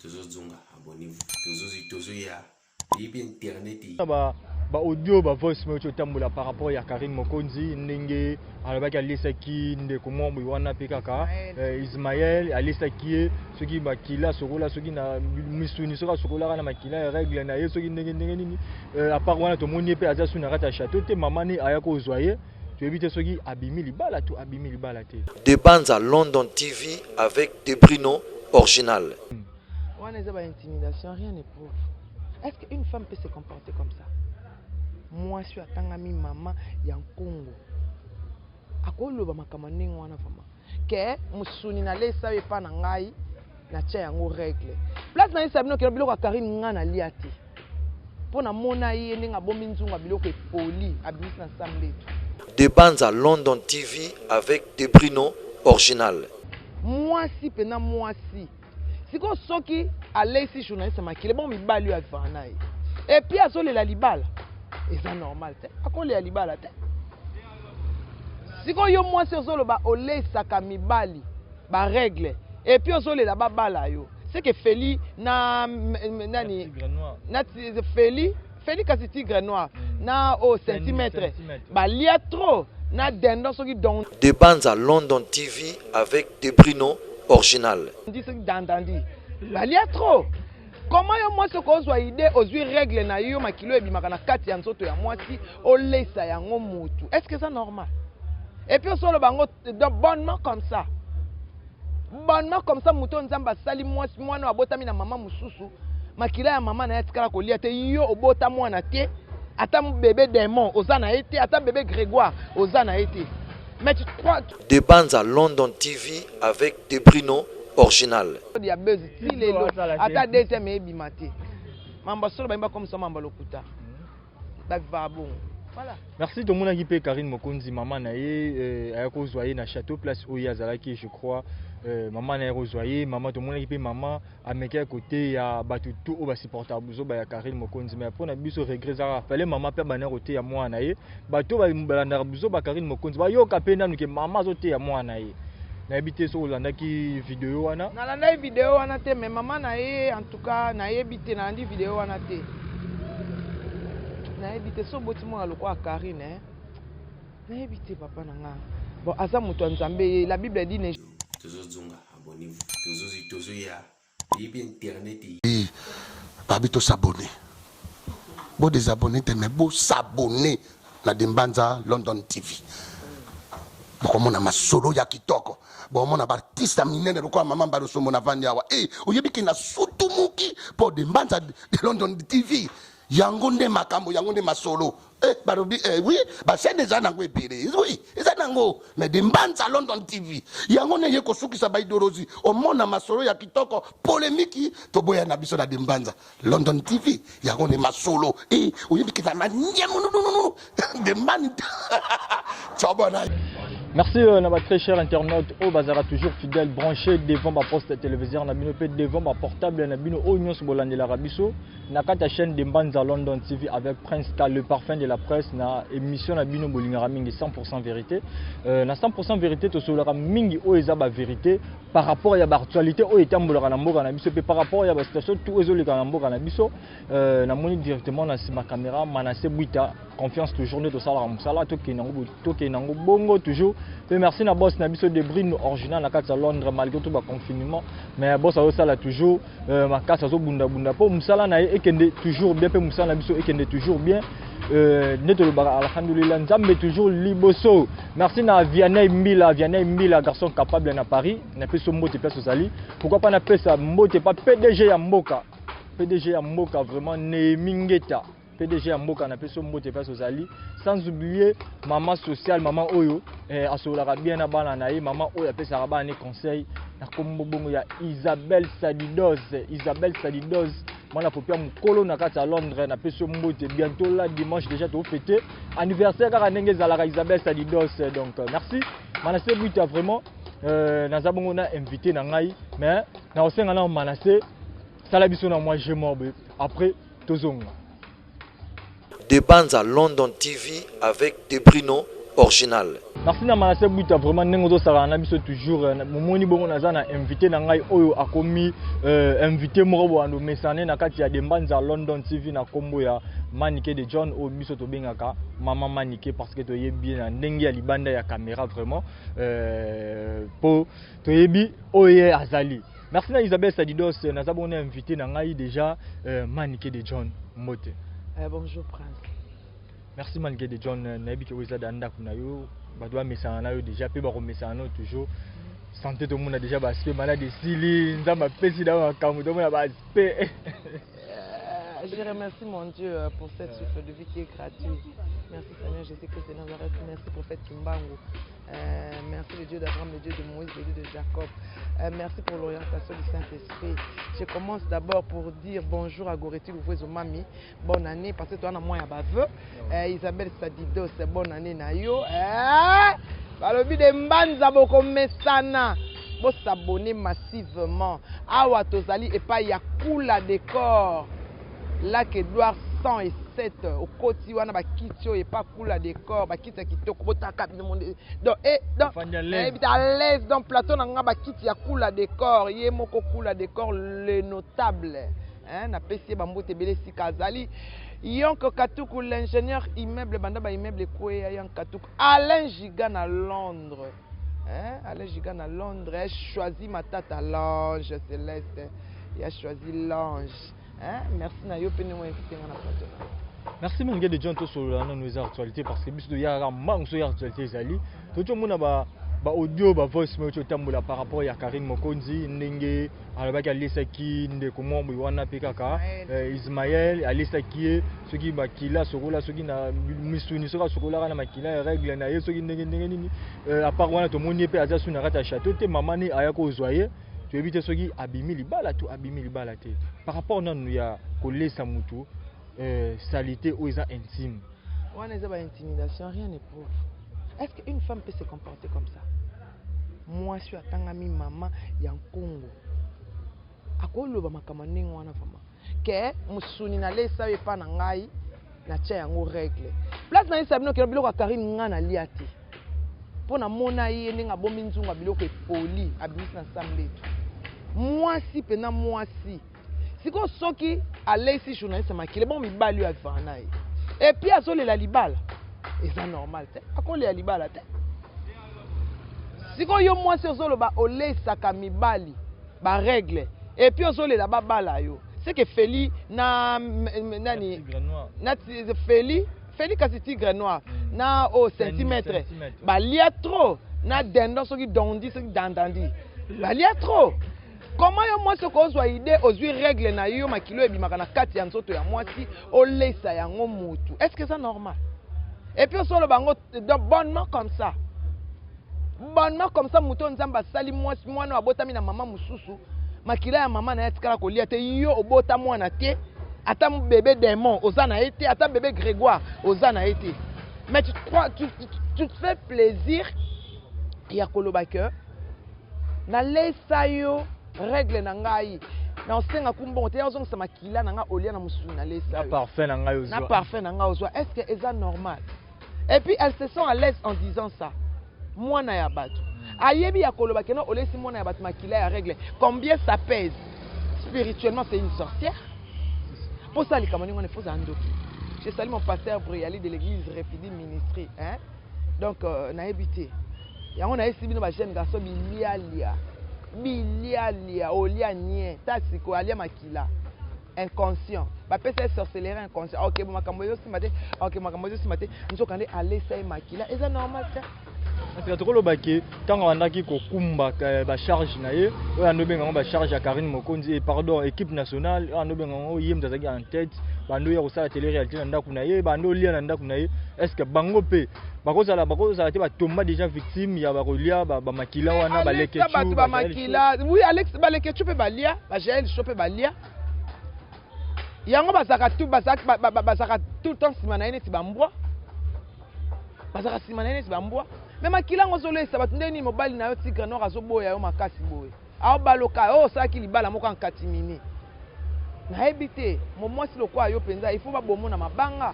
Tozozonga, abonnez-vous. Tozo tozoya. Toyebi internet. Ba ba audio ba voice mail otambola par rapport ya Carine Mokonzi, ndenge alobaki alesaki ndeko mwa boye wana mpe kaka Ismaël alesaki ye soki makila sokola, soki na misuni, soki asokolaka na makila ya règle na ye, soki ndenge ndenge nini. À part wana, tomoni ye mpe aza su na kati ya château te. Mama ne aya kozwa ye, toyebi te soki abimi libala to abimi libala te. De Banza London TV avec Debrino original. Wana eza ba intimidation, rien ne prouve. Est-ce qu'une femme peut se comporter comme ça? Mwasi oyo atangami mama ya nkongo akoloba makambo ya ndenge wana vraiment ke mosuni nalesa oyo epa na ngai, natia yango règle? Place nayesa bino keno biloko ya Karine, ngai nalia te mpo namona ye ndenge abombi nzungu ya biloko epoli, abimisi na sambeto. De Banza London TV avec Debrino original. Mwasi mpena mwasi sikoyo, soki aleisi journaliste makile bongo, mibali oyo avivaka na ye et puis azolela libala, eza normal te. Akolela libala te. Sikoyo yo mwasi ozoloba oleisaka mibali barègle et puis ozolela babala yo, c'est que Feli na nani na Feli, Feli kasi tigre noir na o centimètre balia trop na dindon, soki don. De Banza London TV avec Debrino original. Ndi soki dandandi balia trop. Comment yo mwasi okozwa idée, ozwi règle na yo, makilo ebimaka na kati ya nzoto ya mwasi, olesa yango motu? Est ce que eza normal? Et puis osoloba yango bonnement comme ça, bonnement comme ça. Moto oyo Nzambe asali mwasi, mwana oyo abotami na mama mosusu, makila ya mama na ye atikala kolia te. Yo obota mwana te, ata bébé démon oza na ye te, ata bébé Grégoire oza na ye te, mais tu crois. De Banza London TV avec Debrino original. Ya buzz ti lelo, ata deuxième eyebima te. Mambo solo bayimba comme ça, mambo lokuta bavivaka bongo, voilà. Merci. Tomonaki mpe Karine Mokonzi, mama na ye aya kozwa ye na château, place oyo ye azalaki, je crois. Mama na ye kozwa ye, mama tomonaki mpe mama ameki koteya bato tu oyo basupportaka buzoba ya Karine Mokonzi. Mais mpona biso, regret ezaka, fallait mama mpe abanda koteya mwana na ye. Bato oyo balandaka buzoba Karine Mokonzi bayoka mpe nanu ke mama azoteya mwana na ye. Nayebi te soki olandaki video wana. Nalandaki video wana te, mais mama na ye, en tout cas nayebi te. Nalandi video wana te, nayebi te. So oboti mwana lokola Karine, eh? Nayebi te, papa na nga. Bon, aza moto ya Nzambe ye. La Bible dit ne Tozozonga, abonnez-vous. Tozo tozoya. Toyebi internet. Babi tos'abonner, bodésabonner te, mais bos'abonner na Dembanza London TV. Bokomona masolo ya kitoko, bomona baartiste ya minene lokola mama Mbalosombo. Navandi awa e oyebi ke na sutumuki mpo Dembanza de London TV, yango nde makambo, yango nde masolo. Balobi oui, bachaîne eza nango ebele, oui, eza nango, mais Dembanza London TV, yango nde ye kosukisa baidéologie. Omona masolo ya kitoko, polémique toboya na biso na Dembanza London TV, yango nde masolo. E oyebi keza maniamunununu Dembani tobona. Merci na ba très cher internaute oyo bazalaka toujours fidèle, branché devant baposte téléviseur na bino mpe devant baportable na bino, oyo nyonso bolandelaka biso na kati ya chaîne de Mbanza London TV avec Prince K, le parfum de la presse, na émission na bino bolingaka mingi, 100% vérité. Na 100% vérité, tosololaka mingi oyo eza ba vérité par rapport ya baactualité oyo etambolaka na mboka na biso mpe par rapport ya basituation tout ezoleka na mboka na biso. Namoni directement na nsima caméra Manase Bwita, confiance toujours nde tosalaka mosala, tokende yango, tokende yango bongo toujours. Mpe merci na boss na biso Debrine original na kati ya Londres. Malgré tout baconfinement, mais boss azosala toujours makasi, azobundabunda mpo mosala na ye ekende toujours bien mpe mosala na biso ekende toujours bien. Nde tolobaka alhamdulillah, Nzambe toujours liboso. Merci na Vianney Mbila, Vianney Mbila, garçon capable na Paris, napesi yo mbote place ozali. Pourquoi pas napesa mbote pa PDG ya mboka, PDG ya mboka vraiment, Néhémi Ngeta, PDG ya mboka, napesi yo mbote place ozali. Sans oublier mama sociale, mama oyo asololaka bien na bana na ye, mama oyo apesaka bana ne conseil na kombo bongo ya Isabelle Sadidos, Isabelle Sadidos, mwana popia mokolo na kati ya Londres, napesi yo mbote. Bientôt la dimanche déjà tofete anniversaire kaka ndenge ezalaka, Isabelle Sadidos. Donc merci Manase Bwita vraiment. Naza bongo na invité na ngai, mais nakosenga na Manase sala biso na mwa jeu moko boye, après tozonga. De Banza London TV avec Debrino. Original. Merci na Manasse Buta vraiment ndenge ozosakana na biso toujours euh, momoni bongo naza na invité na ngai oyo akomi euh, invité moko boyando mesane na kati ya Dembanza London TV na kombo ya Manike de John oyo biso tobengaka mama Manike parce que toyebi ye na ndenge ya libanda ya caméra vraiment euh, po toyebi oyo ye azali. Merci na Isabelle Sadidos naza bongo na invité na ngai déjà euh, Manike de John mbote. Euh, bonjour Prince. Merci Manike de John, nayebi ke oyo eza da ndako na yo, bato bamesana na yo déjà mpe bakomesana na yo toujours. Santé tomona déjà ba aspect malade esili, Nzambe apesi na makambo tomona ba aspect. Euh, je remercie mon Dieu euh, pour cette souffle de vie qui est gratuit. Merci Seigneur Jésus-Christ de Nazareth. Merci prophète Kimbangu. Euh, merci le Dieu d'Abraham, le Dieu de Moïse, le Dieu de Jacob. Euh, merci pour l'orientation du Saint-Esprit. Je commence d'abord pour dire bonjour à Goretti Louvuezo Mami. Bonne année parce que toi na moi ya ba vœux. Euh, Isabelle Sadidos, bonne année na yo. Eh, balobi de mbanza bokomesana. Bo s'abonner massivement. Awa tozali epai ya Kula Décor. Lac Edouard 107 okoti wana bakiti oyo epa Kula Décor, bakiti ya kitoko botaka bino monde. Donc eh donc nayebi te à l'aise donc plateau na nga bakiti ya Kula Décor, ye moko Kula Décor le notable. Hein, napesi ye bambote ebele esika azali. Yonk Katuku l'ingénieur immeuble banda ba immeuble ekweya Yonk Katuku Alain Giga na Londres. Hein, Alain Giga na Londres, choisi Matata l'ange céleste. Il a choisi l'ange. Hein, merci na yo pe ndenge invité nga na plateau na. Merci mingi de John tosolola nanu eza actualité parce que biso toyaka mbangu so ya actualité ezali toki omona ba ba audio ba voice mail otambola par rapport ya Karine Mokonzi ndenge alobaki alesaki ndeko mwa boye wana mpe kaka eh, Ismaël alesaki ye soki makila asokola soki na misuni soki asokolaka na makila ya règle na ye soki ndenge ndenge nini eh, apart wana tomoni ye mpe aza su na kati ya chateau te mama ne aya kozwa ye toyebi te soki abimi libala to abimi libala te par rapport nanu ya kolesa mutu eh, salite oyo eza intime wana eza ba intimidation rien ne prouve est-ce qu'une femme peut se comporter comme ça mwasi oyo atangami mama ya nkongo akoloba makambo ya ndenge wana vraiment ke mosuni nalesa yo epa na ngai natia yango règle place nayesa bino keno biloko ya Karine ngai nalia te mpo namona ye ndenge abombi nzungu ya biloko epoli abimisi na sambetu mwasi mpena mwasi sikoyo soki aleisi journaliste makila bongo mibali oyo avivaka na ye epuis azolela libala eza normal te akolela libala te sikoyo yo mwasi ozoloba oleisaka mibali baregle epuis ozolela babala yo seke feli na nani na feli feli kasi tigre noir mm. na o oh, centimètre balia trop na dindon soki dondi soki dandandi balia trop Comment yo mwasi okozwa idee ozwi règle na yo makila ebimaka na kati ya nzoto ya mwasi olesa yango mutu est-ce que eza normal et puis osoloba yango bonnement comme ça bonnement comme ça moto nzambe asali mwasi mwana oyo abotami na mama mosusu makila ya mama na ye atikala kolia te yo obota mwana te ata bebe démon oza na ye te ata bebe grégoire oza na ye te mais tu, crois, tu, tu, tu te fais plaisir ya koloba que Nalesa yo règle na ngai na osenga ku mbongo te ya ozongisa makila na ngai olia na mosuni nalesa yo parfum na ngai ozwa na parfum na ngai ozwa est-ce que eza normal et puis elle se sent à l'aise en disant ça mwana ya bato ayebi ya koloba keno olesi mwana ya bato makila ya règle combien ça pèse spirituellement c'est une sorcière mpo sala likambo ndenge wana efo ozala ndoki je salue mon pasteur Briali de l'église Refidi Ministry hein donc euh, nayebi te yango nayesi bino ba jeune garçon bilialia bilialia olia nie ta sikoyo alia makila inconscient bapesa ye sorcellerie inconscient ok bo makambo ezosimba te ok makambo ezosimba te nzoka nde alesa ye makila eza normal te Sika tokoloba ke ntango abandaki kokumba eh, bacharge na ye oyo ando obenga yango bacharge ya Karine Mokonzi eh, pardon équipe nationale oyo ando obenga yango ye moto azalaki en tête bando ya kosala tele réalité na ndako na ye bando olia na ndako na ye est ce que bango mpe bakozala bakozala te batomba déjà victime ya bakolia bamakila wana baleketchu bato bamakila oui alex baleketchu mpe balia bajael sho mpe balia yango bazalaka tout bazalaka tout le temps nsima na ye neti bambwa bazalaka nsima na ye neti bambwa me makila yango ozolesa bato ndenge nini mobali na yo tigre noir azoboya yo makasi boye aobaloka oyo osalaki libala moko ankatimini nayebi te mwasi lokola yo mpenza il faut babomo na mabanga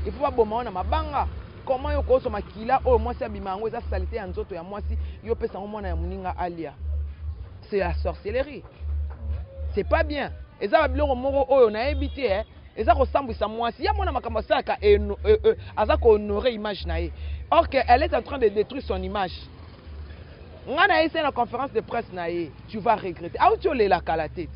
il faut baboma yo na mabanga. Comment yo kozwa makila oyo mwasi abima yango, eza saleté ya nzoto ya mwasi, yo opesa yango mwana ya moninga alia? C'est la sorcellerie, c'est pas bien. Eza babiloko moko oyo nayebi te, eh. Eza kosambwisa mwasi ya mwana. Makambo asalaka, aza kohonorer image na ye, or que elle est en train de détruire son image. Nga na ye se na conférence de presse na ye: "Tu vas regretter." Auti olela kala te ti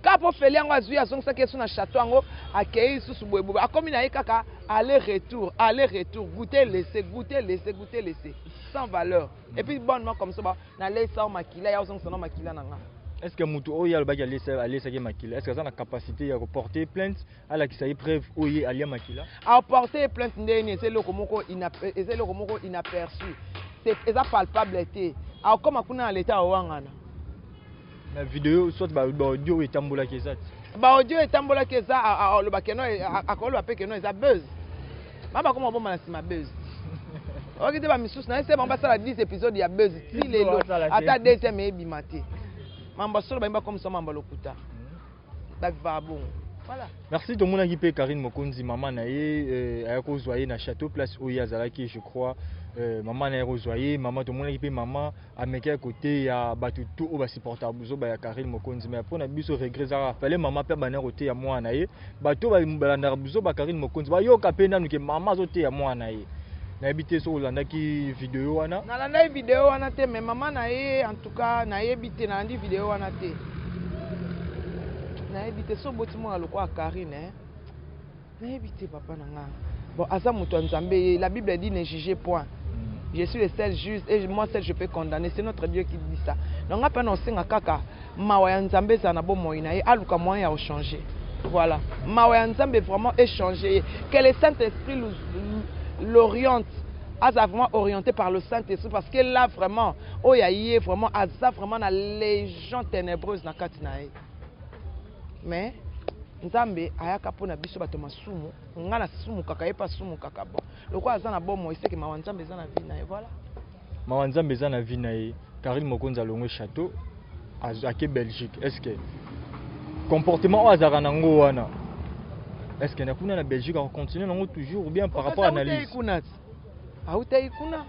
kaka mpo Feli yango azwi, azongisaki ye so na château yango, akei lisusu boyeboye, akomi na ye kaka aller retour, aller retour, goûter laisser, goûter laisser, goûter laisser, sans valeur. Et puis bonnement comme ça, nalesa o makila ya ozongisa na makila na nga. Est ce que moto oyo alobaki alesaki makila, est ce que aza na capacité ya koporter plainte, alakisa ye preuve oyo ye alia makila? Aporter plainte ndeni? Eza eloko moko inaperçu, eza palpable te. Akokoma kuna na leta, awangana. Na video soit baaudio oyo etambolaki eza ti? Baaudio etambolaki eza, aloba keno, akoloba mpe keno eza buzz. Ba bakoma kobomba na nsima buzz. Oyoki te, bamisusu na ye se bango basala 10 épisode ya buzz ti lelo, ata deuxième eyebima te. Mambo solo bayimba komisa mambo lokuta, bavivaka bongo, voilà. Merci. Tomonaki mpe Karine Mokonzi, mama na ye aya kozwa ye na château, place oyo azalaki, je crois. Mama na ye kozwa ye, mama, tomonaki mpe mama amekaki kote ya bato tu oyo basupportaka buzoba ya Karine Mokonzi. Mais mpona biso, regret ezalaka, fallait mama mpe abanda koteya mwana na ye. Bato oyo balandaka buzoba Karine Mokonzi bayoka mpe nanu ke mama azoteya mwana na ye. Nayebi te soki olandaki video wana. Nalandaki video wana te, mais mama na ye, en tout cas, nayebi te. Nalandi video wana te, nayebi te. So oboti mwana lokola Karine, eh? Nayebi te, papa na nga. Bon, aza moto ya Nzambe. La Bible dit: "Ne jugez point, je suis le seul juste et moi seul je peux condamner." C'est notre Dieu qui dit ça. Donc nga mpe na osenga kaka mawa ya Nzambe ezala na bomoi na ye, aluka moyen ya kochanger. Voilà, mawa ya Nzambe vraiment echanger ye, que le Saint Esprit l'oriente, aza vraiment orienté par le Saint Esprit, parce que là vraiment, oyo aye vraiment, aza vraiment na légion ténébreuse na kati na ye. Mais Nzambe ayaka mpo na biso bato masumu. Nga nasumukaka, ye mpe asumukaka. Bon, lokola aza na bomoi, seke mawa Nzambe eza na vie na ye, voilà. Mawa Nzambe eza na vie na ye. Karine Mokonzi alongwe château, ake Belgique. Est ce que comportement oyo azalaka nango wana, est ce que na kuna na Belgique akocontinue nango toujours, ou bien par rapport à analyse? Kuna ti autai, kuna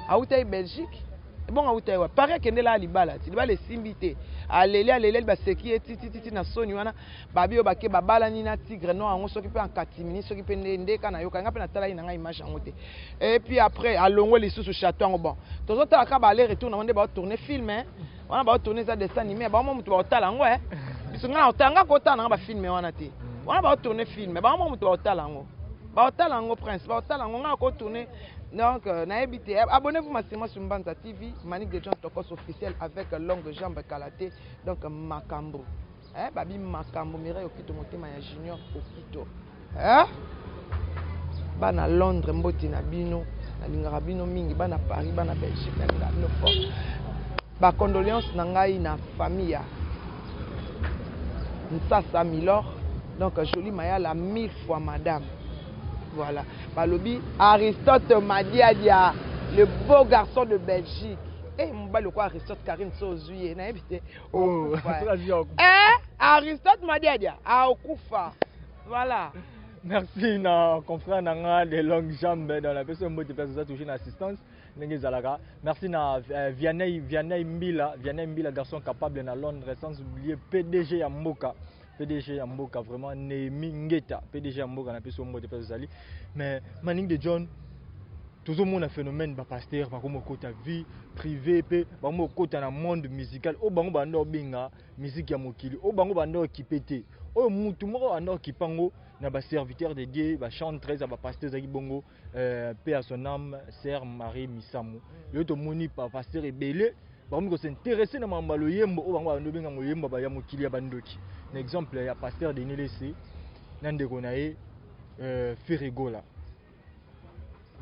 autai Belgique, ebongo autai wa Paris, akendela libala ti libala esimbi te. Aleli, aleli, baseki ye titititi na soni wana. Babi oyo bake babalani na Tigre no yango, soki mpe ankatimini, soki mpe nde ndeka nayoka nga mpe natalaki na ngai image yango te. Et puis après alongwe lisusu château yango. Bon, tozotala kaka ba aller retour nango nde baotourne film wana, baotourne, eza dessin animé. Bango moto baotala yango, e biso ngai na otala, nga kotala nanga bafilm wana te. Wana baotourne film, bango mo moto baotala yango, baotala yango, prince, baotala yango, ngai nakotourne. Donc nayebi te. Abonnez-vous massivement sur Mbanza TV, Manique de John Tokos officiel avec longue jambe kala te. Donc makambo, eh, babi makambo. Mireille Okito, motema ya Junior Okito, eh? Bana Londres, mbote na bino, nalingaka bino mingi. Bana Paris, bana Belgique, nalingaka bino fort. Bacondoléance na ngai na famille ya Nsasa Milor. Donc Joli Mayala, mille fois madame. Voilà, balobi Aristote Madiadia, le beau garçon de Belgique. Eh, mobali okwa Aristote, Karine so ozwi ye, nayebi te. Oh, eh, Aristote Madiadia aokufa, voilà. Merci na confrère na nga de longue jambe dans la personne, mbote place oza toujours na assistance ndenge ezalaka. Merci na Vianney, Vianney Mbila, Vianney Mbila, garçon capable na Londres. Sans oublier PDG ya mboka, PDG ya mboka vraiment, Néhémie Ngeta, PDG ya mboka, na biso, mbote place ozali. Mais Maning de John, tozomona phénomène bapasteur bakoma okota vie privée mpe bango okota na monde musical oyo bango banda obenga musique ya mokili, oyo bango banda okipe te, oyo mutu moko banda okipe yango na baserviteur de Dieu, bachantre ya bapasteur ezalaki bongo, paix à son âme, sœur Marie Misamu. Yo tomoni bapasteur ebele bakomi kos'intéresser na makambo ya loyembo oyo bango banda obenga moyembo ya mokili ya bandoki, na exemple ya pasteur Denis Lese na ndeko na ye Ferre Gola.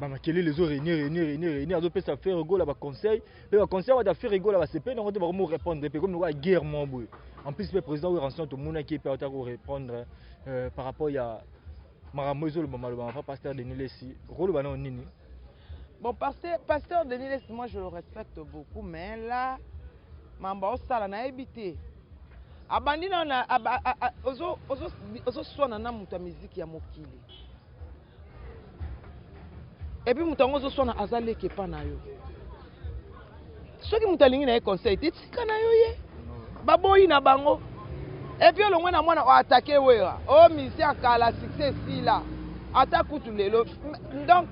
Bamakelele ezo réunir, réunir, réunir, réunir. Azopesa Ferre Gola baconseil mpe baconseil wata, Ferre Gola basepeli nango te, bakomi korépondre mpe komi lokola guerre moko boye. En plus mpe président Werrason, tomonaki ye mpe auta korépondre par rapport ya makambo ezoloba maloba ma pasteur Denis Lesi. Okoloba nao nini? Bon, pasteur Denis Lesi, moi je le respecte beaucoup, mais là, mambo osala, nayebi te. Abandi na ozoswana na moto ya miziki ya mokili. Et puis moto yango ozoswana aza leki epa na yo. Soki moto alingi na ye conseil te, tika na yo ye. Baboyi na bango. Et puis olongwe na mwana oatake Wera. O musicien ya kala, succès esila. Ata kutu lelo. Donc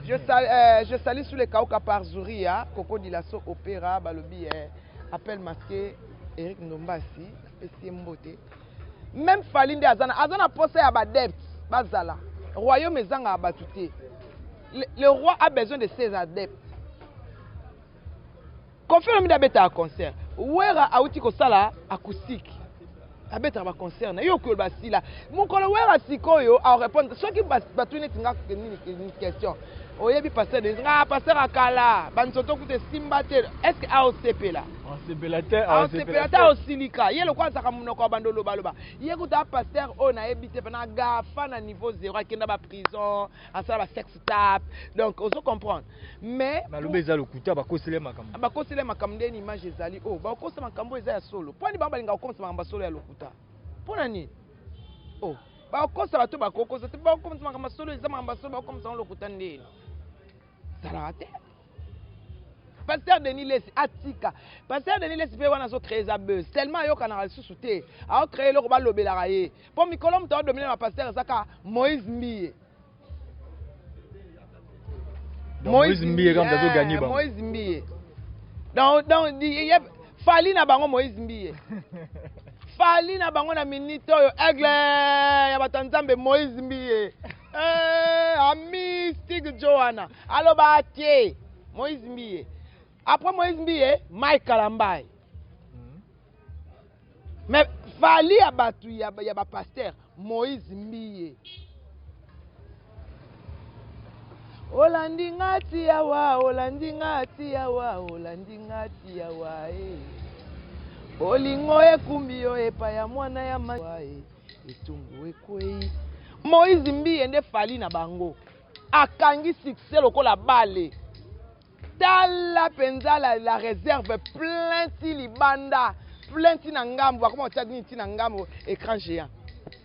je salue sous les kauka par Zuria, Coco Dilaso Opéra, balobi appel masqué Eric Ndombasi, napesi ye mbote. Même Fally nde aza na posa ya ba adeptes bazala. Royaume ezanga bato te. Le roi a besoin de ses adeptes. Koffi Olomide abetaka concert. Wera auti kosala acoustique. Abetaka ba concert na yo okoloba sila. Mokolo Wera sikoyo a répondre soki batuni neti nga nini une question. Oyebi pasteur Denis nga pasteur akala ba nzoto kutu esimba te. Est-ce que aosepela? Aosepela te, aosepela te, aosilika. Ye lokola azalaka monoko ya bando loba loba. Ye kutu a pasteur oyo nayebi te pena gafa na niveau zéro, akenda ba prison, asala ba sex tape. Donc ozo comprendre. Mais balobi eza lokuta, bakosele makambo. Bakosele makambo ndeni image ezali oh, bakosa makambo eza ya solo. Poni bango balinga kokomisa makambo ya solo ya lokuta. Pona nini? Oh, bakosa bato bakokosa te, bakokomisa makambo ya solo eza makambo ya solo, bakokomisa yango lokuta ndeni. Zalaka te. Pasteur Denis Lessi atika. Pasteur Denis Lessi pe wana azo créer za buzz. Tellement ayokanaka lisusu te. Azo créer eloko balobelaka ye. Po mikolo moto azo dominer na pasteur eza kaka Moïse Mbiye. Donc, Moïse Mbiye quand azo gagner bango. Moïse Mbiye. Donc, ye Fally na bango Moïse Mbiye. Fally na bango na minute oyo aigle ya bato ya Nzambe Moïse Mbiye. Mystique Joanna. Aloba te Moïse Mbiye. Après Moïse Mbiye, Mike Kalambay. Mais Fally ya bato ya ba pasteur Moïse Mbiye. Olandi nga ti awa, olandi nga ti awa, olandi nga ti awa, eh. Bolingo ekumbi yo epai ya mwana ya ma, eh. Etumbu ekwei. Moïse Mbiye nde Fally na bango. Akangi succès lokola bale. Tala penza la réserve plein ti libanda, plein ti na ngambo, bakoma kotia nini ti na ngambo, écran géant.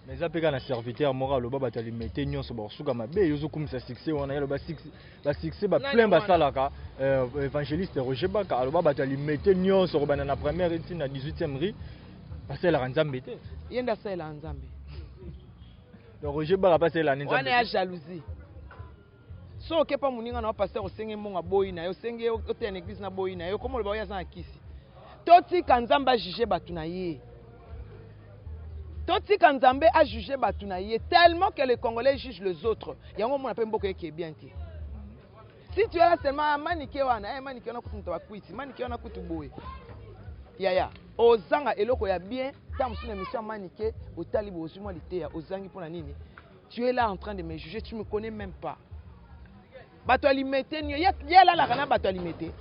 Mais eza pe kaka na serviteur moko aloba bato ya limete nyonso bakosuka mabe, yo ozokumisa succès wana, ye aloba ba succès ba Nani plein wana? basalaka, évangéliste Roger Baka aloba bato ya limete nyonso kobanda na première ti na 18e rue basalelaka Nzambe te. Ye nde asalelaka Nzambe. Donc Roger Baka mpe asalelaka nde Nzambe Wana ya te. jalousie. So okepa moninga na yo pasteur osenge mbongo aboyi na yo, osenge oteya na église na boyi na yo, komo loba oyo aza na kisi. Totika Nzambe a juger bato na ye. Totika Nzambe a juger bato na ye tellement que les Congolais jugent les autres. Yango mona pe mboka eke bien te. Si tu es là seulement, ah, manike wana, eh, manike wana kutu moto bakwiti, manike wana kutu boye. Yaya, ozanga eloko ya bien, ta mosusu na émission ya manike, otali bo ozwi mwa liteya, ozangi mpona nini? Tu es là en train de me juger, tu me connais même pas. Bato alimete nyo, ye, ye alalaka na bato alimete.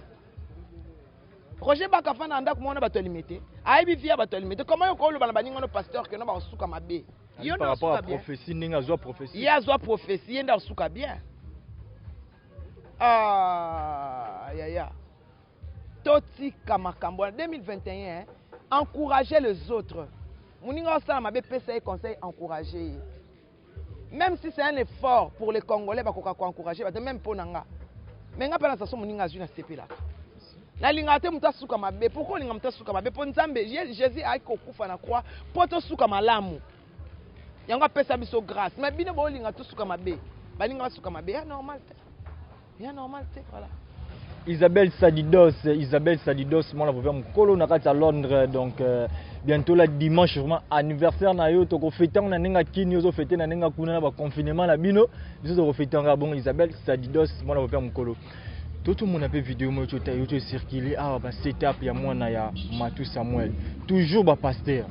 Roger Baka fana ndako mona bato alimete. Ayebi via bato alimete. Comment yo koloba na baninga no pasteur que no ba suka mabe? Yo Par na rapport à suka bien. prophétie, ndenge azwa prophétie. Ye azwa prophétie, ye nda suka bien. Ah, yaya. Totika makambo wana 2021, encourager les autres. Moninga osala mabe, pesa ye conseil, encourager ye. Même si c'est un effort pour les Congolais, bakoka ko encourager bato, même mpo na nga. Mais nga mpe na saso moninga azwi na sepelaka. Nalingaka te moto asuka mabe. Pourquoi olinga moto asuka mabe? Mpo Nzambe, Jésus ayaki kokufa na croix mpo tosuka malamu. Yango apesa biso grâce. Mais bino bolinga tosuka mabe. Balinga basuka mabe. Ya normal te. Ya normal te, voilà. Isabelle Sadidos, Isabelle Sadidos, mwana vovia mokolo na kati ya Londres, donc bientôt la dimanche vraiment anniversaire na yo, toko fêter na ndenge kini, ozo fêter na ndenge kuna na ba confinement na bino, biso toko fêter nga bon Isabelle Sadidos, mwana vovia mokolo. Toto mona pe vidéo mo to tayo to circuler awa ba setup ya mwana ya Matou Samuel. Toujours ba pasteur.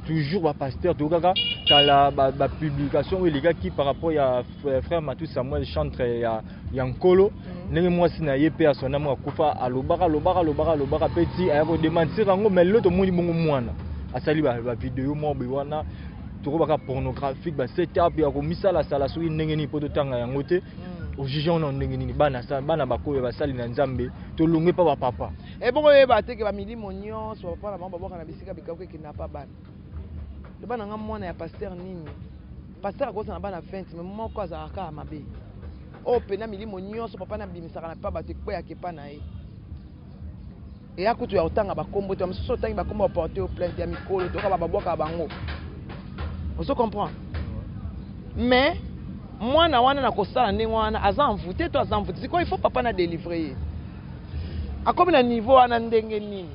Toujours ba pasteur to kaka kala ba publication oyo elekaki par rapport ya frère Matou Samuel chantre ya Nkolo. Ndenge mwasi na ye pe asonda mwa kufa alobaka, alobaka, alobaka, alobaka pe ti aya ko démentir yango, mais lelo tomoni bongo mwana asali ba vidéo mwa boye wana tokobaka pornographique ba setup ya komisala sala soki ndenge nini po totanga yango te. Ojuge wana ndenge nini bana sa, bana bakoyo basali na Nzambe tolongwe pa ba papa. E bongo oyeba te ke ba milimo nyonso ba papa na bango babwaka na bisika bikauka ekenda pa bana. Loba na nga mwana ya pasteur nini? Pasteur akozala na bana 20 mais moko azalaka kaka mabe. Oyo pena milimo nyonso papa na abimisaka na pa bato ekweyaka epa na ye. Eya kutu ya kotanga bakombo te, mosusu otangi bakombo ba porte yo plainte ya mikolo toka ba babwaka bango. Ozo comprendre? Mais mwana wana na kosala ndenge wana aza envoûté to aza envoûté sikoyo il faut papa na délivrer ye. Akomi na niveau wana ndenge nini?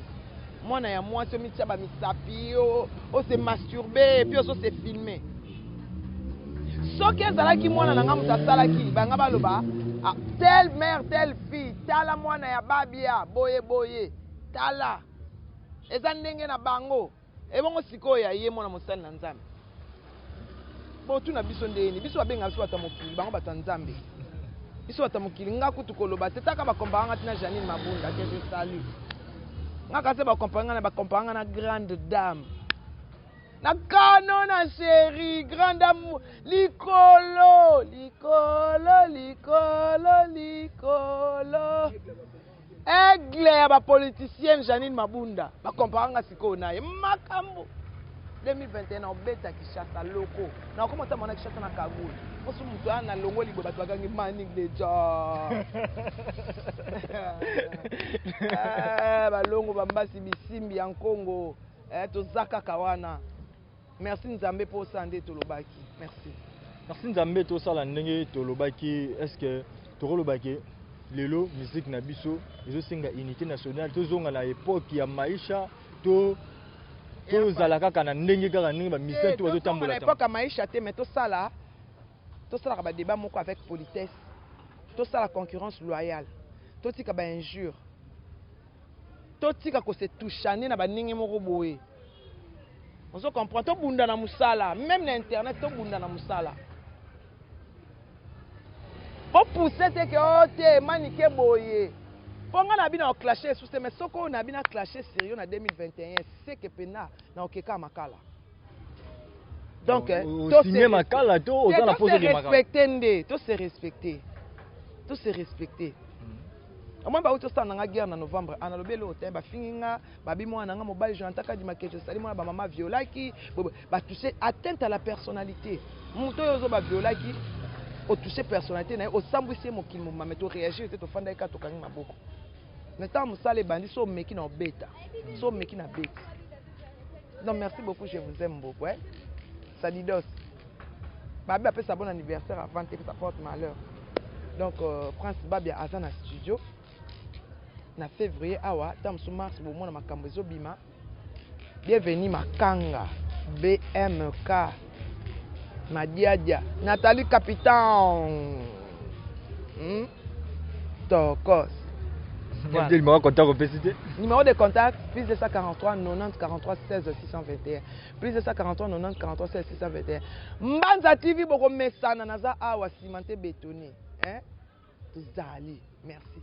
Mwana ya mwasi omitia ba misapi o, o se masturber et puis ozo se filmer. Soki ezalaki mwana na nga moto asalaki, banga baloba ah, telle mère telle fille, tala mwana ya babia boye boye, tala eza ndenge na bango. Ebongo sikoyo ya ye mwana mosali na Nzambe, botuna biso ndenge nini? Biso babenga biso bato ya mokili, bango bato ya Nzambe. Biso bato ya mokili, nga kutu koloba te, taka ba compare nga tina Janine Mabunda que je salue. Nga kasi ba compare nga na ba compare nga na grande dame. Na kano na chérie, grande dame likolo, likolo, likolo, likolo. Aigle ya ba politicienne Janine Mabunda ba compare nga sikoyo na ye makambo 2021 na obeta Kinshasa loko na okoma ata mwana Kinshasa na cagoule mosu moto wana na longoli boye bato bagangi Manick de John. Eh, balongo bambasi bisimbi ya nkongo eh, toza kaka wana. Merci Nzambe po osala nde tolobaki. Merci. Merci Nzambe tosala ndenge tolobaki. Est-ce que tokoloba ke lelo musique na biso ezosenga unité nationale, tozonga na époque ya Maisha to tozala kaka na ndenge kaka ndenge ba musiciens to bazotambola na époque ya Maisha te, mais tosala tosalaka ba débat moko avec politesse, tosala concurrence loyale, totika ba injures, totika ko se touchane na ba ndenge moko boye. Ozo comprendre, tobunda na musala, même na internet tobunda na musala. Bo pousser te ke oh te manike boye. Po nga na bino clasher sous mais soko na bino clasher sérieux na 2021 c'est que pena na okeka makala. Donc to signer makala to oza na poso de makala. Respecter nde, to se respecter. To se respecter. Omoni bauti osala na nga guerre na novembre, analobi eloko te, bafingi nga, babi mwana na nga mobali Jonathan Kadima que je salue, mwana ba mama violaki, ba toucher atteinte à la personnalité. Moto oyo ozo ba violaki, o toucher personnalité na ye, osambwisi ye mokili mobimba, mais to réagir te, tofandaki kaka tokangi maboko. Mais ntango mosala ebandi, so omeki na obeta, so omeki na beti. Donc merci beaucoup, je vous aime beaucoup. Hein? Sadidos. Babi apesa bon anniversaire avant te, ça porte malheur. Donc Prince Babia aza na studio na février awa, tango mosusu mars bomona makambo ezobima. Bienvenue Makanga BMK Madiadia Nathalie Capitan. Tokos. Voilà. Numéro de contact au PCT. Numéro de contact, plus 243 90 43 16 621. Plus 243 90 43 16 621. Mbanza TV boko mesana naza awa cimenté bétonné. Hein? Tozali. Merci.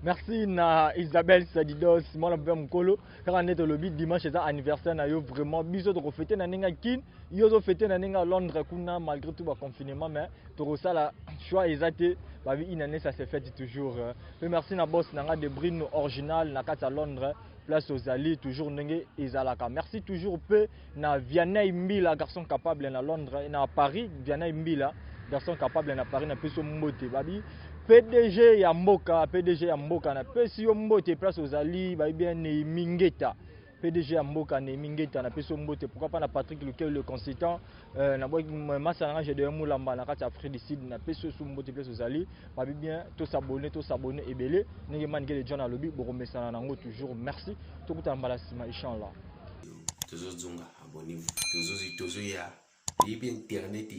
Merci na Isabelle Sadidos, mwana mpe mukolo. Kaka nde tolobi dimanche eza anniversaire na yo, vraiment biso toko fêter na ndenge kin, yo zo fêter na ndenge Londres kuna malgré tout ba confinement, mais tokosala choix eza te, babi une année ça se fête toujours. Mais merci na boss nanga de Brino original na kati ya Londres, place ozali toujours ndenge ezalaka. Merci toujours pe na Vianney Mbila, garçon capable na Londres, na Paris, Vianney Mbila, garçon capable na Paris, na peso mbote babi PDG ya mboka, PDG ya mboka na pesi yo mbote place ozali, babi bien Néhémie Ngeta. PDG ya mboka Néhémie Ngeta na peso mbote, pourquoi pas na Patrick Lukel le consultant, na boy masa na Gédéon Moulamba na kati Afrique du Sud na peso su mbote place ozali, babi bien to s'abonner, to s'abonner ebele ndenge manike de John alobi bokomesana nango toujours. Merci, tokutana mbala sima inchallah. Tozozonga, abonnez-vous. Tozo tozo ya internet.